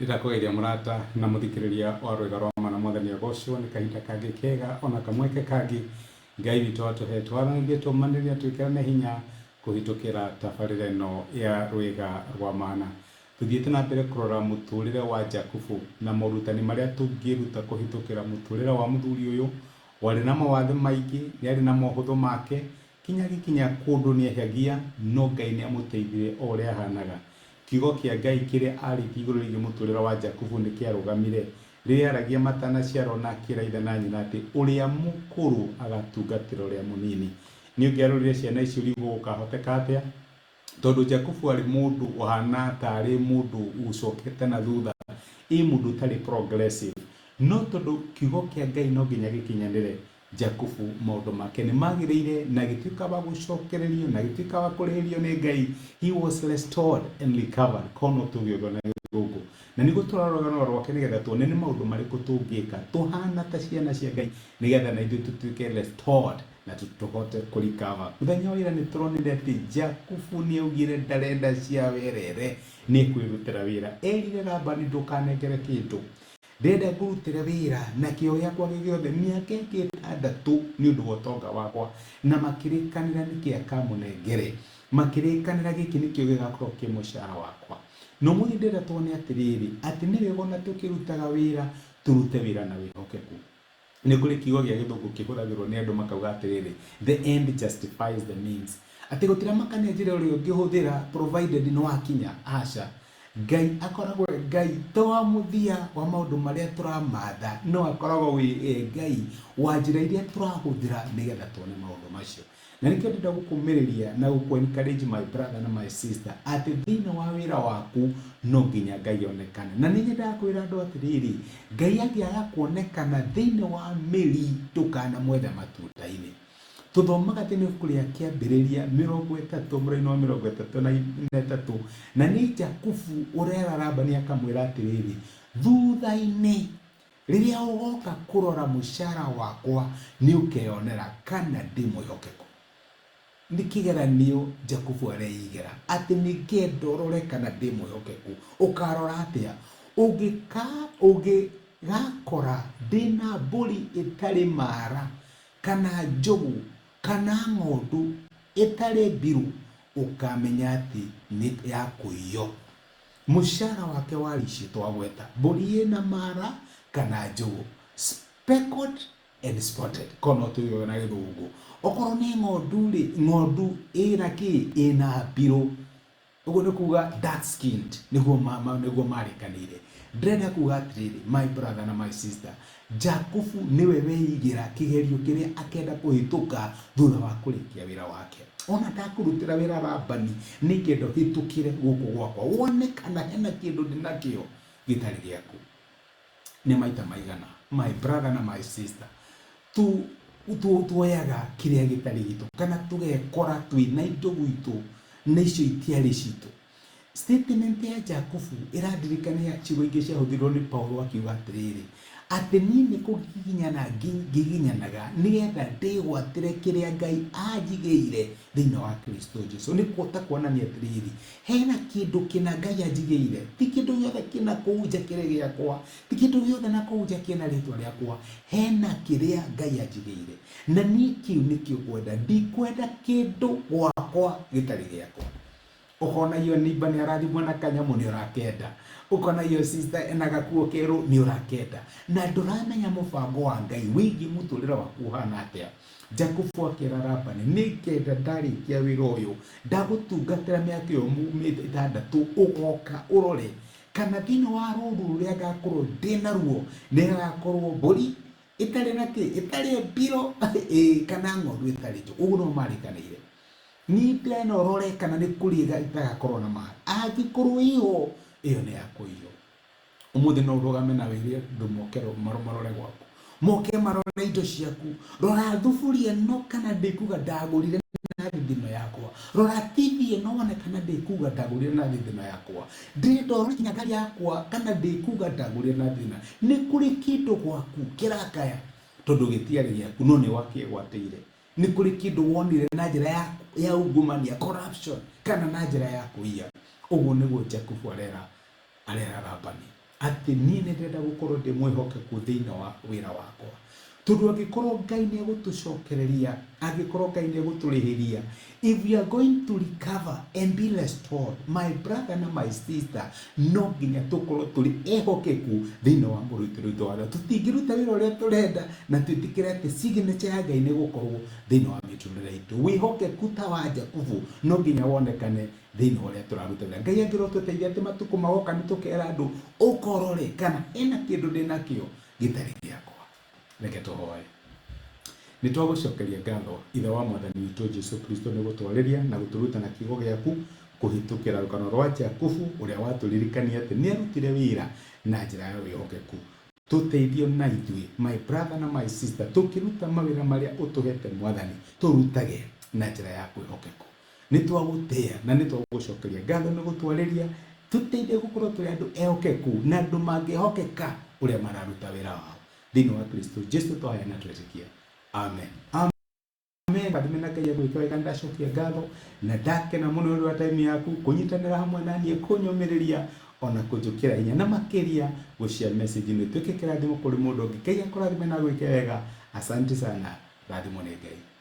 Ndĩrakũgeithia mũrata na mũthikĩrĩria wa rwĩga rwa mana. Mwathani agocwo nĩ kahinda kangĩ kega ona kamweke kangĩ Ngai witũ atũhe twaranĩrie, tũmanĩrie, twĩkĩrane hinya kũhĩtũkĩra tabarĩra ĩno ya rwĩga rwa mana. Tũthiĩte na mbere kũrora mũtũrĩre wa Jakubu na morutani marĩa tũngĩruta kũhĩtũkĩra mũtũrĩre wa mũthuri ũyũ warĩ na mawathe maingĩ, nĩ arĩ na mohũthũ make, kinya gĩkinya kũndũ nĩ ehagia, no Ngai nĩ amũteithire o ũrĩa ahanaga. Kiugo kĩa Ngai kĩrĩa arĩtie igũrũ rĩgiĩ mũtũrĩre wa Jakubu nĩ kĩarũgamire rĩrĩa aragia matanaciarwo na akĩra ithe na nyina atĩ ũrĩa mũkũrũ agatungatĩra ũrĩa mũnini. Nĩ ũngĩarorire ciana icio ũrigwo gũkahoteka atĩa? Tondũ Jakubu arĩ mũndũ ũhana tarĩ mũndũ ũcokete na thutha, ĩ mũndũ ũtarĩ progressive. No tondũ kiugo kĩa Ngai no nginya gĩkinyanĩre, Jakubu maũndũ make nĩ magĩrĩire na agĩtuĩka wa gũcokererio na agĩtuĩka wa kũrĩhĩrio nĩ Ngai. He was restored and recovered. Kono tuge ũguo na Gĩthũngũ. Na nĩguo tũrarora rũgano rwake nĩgetha tuone nĩ maũndũ marĩkũ tũngĩka tũhana ta ciana cia Ngai nĩgetha na ithuĩ tũtuĩke restored na tũhote kũ recover. Mũthenya wa ira nĩ tũronire atĩ Jakubu nĩ augire ndarenda cia werere, nĩ ekwĩrutĩra wĩra. Erire Labani, ndũkanengere kĩndũ, ndĩrenda ngũrutĩre wĩra na kĩo gĩakwa gĩothe mĩaka ĩngĩ 6 nĩ ũndũ wa ũtonga wakwa. Na makĩrĩkanĩra nĩkĩ akamũnengere, makĩrĩkanĩra gĩkĩ nĩkĩo gĩgakorwo kĩ mũcara wakwa. Na ũmũthĩ ndĩrenda tuone atĩrĩrĩ, atĩ nĩ wega ona tũkĩrutaga wĩra tũrute wĩra na wĩhokeku. Nĩ kũrĩ kiugo gĩa Gĩthũngũ kĩhũthagĩrwo nĩ andũ makauga atĩrĩrĩ, "The end justifies the means," atĩ gũtiramakania njĩra ĩrĩa ũngĩhũthĩra provided nĩ wakinya. Aca, Ngai akoragwo e Ngai to wa mũthia wa maũndũ marĩa tũramatha, no akoragwo wĩ e Ngai wa njĩra iria tũrahũthĩra nĩgetha tuone maũndũ macio. Na nĩkĩo ndĩrenda gũkũmĩrĩria na gũkũ encourage, my brother na my sister, atĩ thĩinĩ wa wĩra waku no nginya Ngai onekane. Na nĩ nyendaga kwĩra andũ atĩrĩrĩ, Ngai angĩaga kuonekana thĩinĩ wa mĩri, ndũkanamwethe matunda-inĩ. Tũthomaga thĩinĩ wa ibuku rĩa Kĩambĩrĩria 30 mũraini wa 33, na nĩ Jakubu ũrera Labani akamwĩra atĩrĩrĩ, thutha-inĩ rĩrĩa ũgoka kũrora mũcara wakwa nĩ ũkeyonera kana ndĩ mwĩhokeku. Nĩ kĩgeranio Jakubu areigĩra atĩ nĩ ngenda ũrore kana ndĩ mwĩhokeku. Ũkarora atĩa? Ũngĩgakora ndĩna mbũri ĩtarĩ mara kana njũgũ kana ng'ondu ĩtarĩ mbirũ, ũkamenya atĩ nĩ ya kũiywo. Mũcara wake warĩ icio twagweta, mbũri ĩna mara kana njũgũ, speckled and spotted, korwo no tuge na Gĩthũngũ. Okorwo nĩ ng'ondu rĩ, ng'ondu ĩna kĩ? Ĩna mbirũ. Ũguo nĩ kuga dark skinned, nĩguo marĩkanĩire. Ndĩrenda kuga atĩrĩrĩ, my brother na my sister, Jakubu nĩwe weigĩra kĩgerio kĩrĩa akenda kũhĩtũka thutha wa kũrĩkia wĩra wake. Ona ndakũrutĩra wĩra Labani, nĩ ngenda ũhĩtũkĩre gũkũ gwakwa wone kana hena kĩndũ ndĩnakĩo gĩtarĩ gĩaku. Nĩ maita maigana, my brother na my sister, tu tuoyaga kĩrĩa gĩtarĩ gitũ kana tũgekora twĩna indo gwitũ na icio itiarĩ citũ? Statement ya Jakubu ĩrandirikania ciugo ingĩ ciahũthĩrirwo nĩ Paulo akiuga atĩrĩrĩ, atĩ niĩ nĩ kũgiginyana ngiginyanaga nĩgetha ndĩgwatĩre kĩrĩa Ngai anjigĩire thĩinĩ wa Kristo Jesu. Nĩ ta kuonania atĩrĩrĩ, hena kĩndũ kĩna Ngai anjigĩire, ti kĩndũ gĩothe kĩna kũu nja kĩrĩ gĩakwa, ti kĩndũ gĩothe na kũu nja kĩna rĩtwa rĩakwa, hena kĩrĩa Ngai anjigĩire na niĩ kĩu nĩkĩo ngwenda, ndikwenda kĩndũ gwakwa gĩtarĩ gĩakwa. Ũkona iyo neighbor nĩ arathimwo na kanyamũ, nĩ ũrakenda. Ũkona iyo sister ena gakuo kerũ, nĩ ũrakenda, na ndũramenya mũbango wa Ngai wĩgiĩ mũtũrĩre waku ũhana atĩa. Jakubu akĩra Labani, nĩ ngenda ndarĩkia wĩra ũyũ ndagũtungatĩra mĩaka ĩyo 6, ũgoka ũrore kana thĩinĩ wa rũru rũrĩa ngakorwo ndĩ naruo nĩ hagakorwo mbũri ĩtarĩ na kĩ, ĩtarĩ mbiro, ĩ kana ng'ondu ĩtarĩ njũgũ. Ũguo nĩguo marĩkanĩire. Niĩ ndĩrenda ũrore kana nĩ kũrĩ ĩtagakorwo na mara, angĩkorwo ĩho, ĩyo nĩ ya kũiywo. Ũmũthĩ no ũrũgame na wĩre andũ moke marore gwaku, moke marore indo ciaku. Rora thuburia ĩno kana ndĩkuga ndagũrire na thithino yakwa. Rora TV ĩno wone kana ndĩkuga ndagũrire na thithino yakwa. Ndĩrenda ũrore nginya ngari yakwa kana ndĩkuga ndagũrire na thithino. Nĩ kũrĩ kĩndũ gwaku kĩrakaya tondũ gĩtiarĩ gĩaku no nĩ wakĩgwatĩire. Nĩ kũrĩ kĩndũ wonire na njĩra ya ungumania, corruption, kana na njĩra ya kũiya. Ũguo nĩguo Jakubu arera Labani. Atĩ niĩ nĩ ndĩrenda gũkorwo ndĩ mwĩhokeku thĩinĩ wa wĩra wakwa. Tondũ angĩkorwo Ngai nĩ egũtũcokereria, angĩkorwo Ngai nĩ egũtũrĩhĩria, if we are going to recover and be restored, my brother na my sister, no nginya tũkorwo tũrĩ ehokeku thĩinĩ wa mũrutĩre witũ wa wĩra. Tũtingĩruta wĩra ũrĩa tũrenda na twĩtĩkĩre atĩ signature ya Ngai nĩ ĩgũkorwo thĩinĩ wa mĩtũrĩre itũ. Wĩhokeku ta wa Jakubu no nginya wonekane thĩinĩ wa ũrĩa tũraruta wĩra. Ngai angĩrotũteithia atĩ matukũ magoka nĩ tũkera andũ ũkorore kana hena kĩndũ ndĩnakĩo gĩtarĩ gĩakwa. Reke tũhoe. Nĩ twagũcokeria ngatho Ithe wa Mwathani witũ Jesu Kristo nĩ gũtwarĩria na gũtũruta na kiugo gĩaku kũhĩtũkĩra rũgano rwa Jakubu ũrĩa watũririkania atĩ nĩ arutire wĩra na njĩra ya wĩhokeku. Tũteithio na ithuĩ my brother na my sister tũkĩruta mawĩra marĩa ũtũhete Mwathani tũrutage na njĩra ya kwĩhokeku. Nĩ twagũtĩa na nĩ twagũcokeria ngatho nĩ gũtwarĩria tũteithie gũkorwo tũrĩ andũ ehokeku na andũ mangĩhokeka ũrĩa mararuta wĩra wao thĩinĩ wa Kristo Jesu twahoya na twetĩkia, amen. Amen. Rathime na Ngai agwĩke wega. Ndacokia ngatho na ndakena mũno nĩ ũndũ wa time yaku kũnyitanĩra hamwe na niĩ, kũnyũmĩrĩria ona kũnjũkĩra hinya, na makĩria gũshare message ĩno ĩtuĩke kĩrathimo kũrĩ mũndũ ũngĩ. Ngai akũrathime na agwĩke wega. Asante sana, rathimwo nĩ Ngai.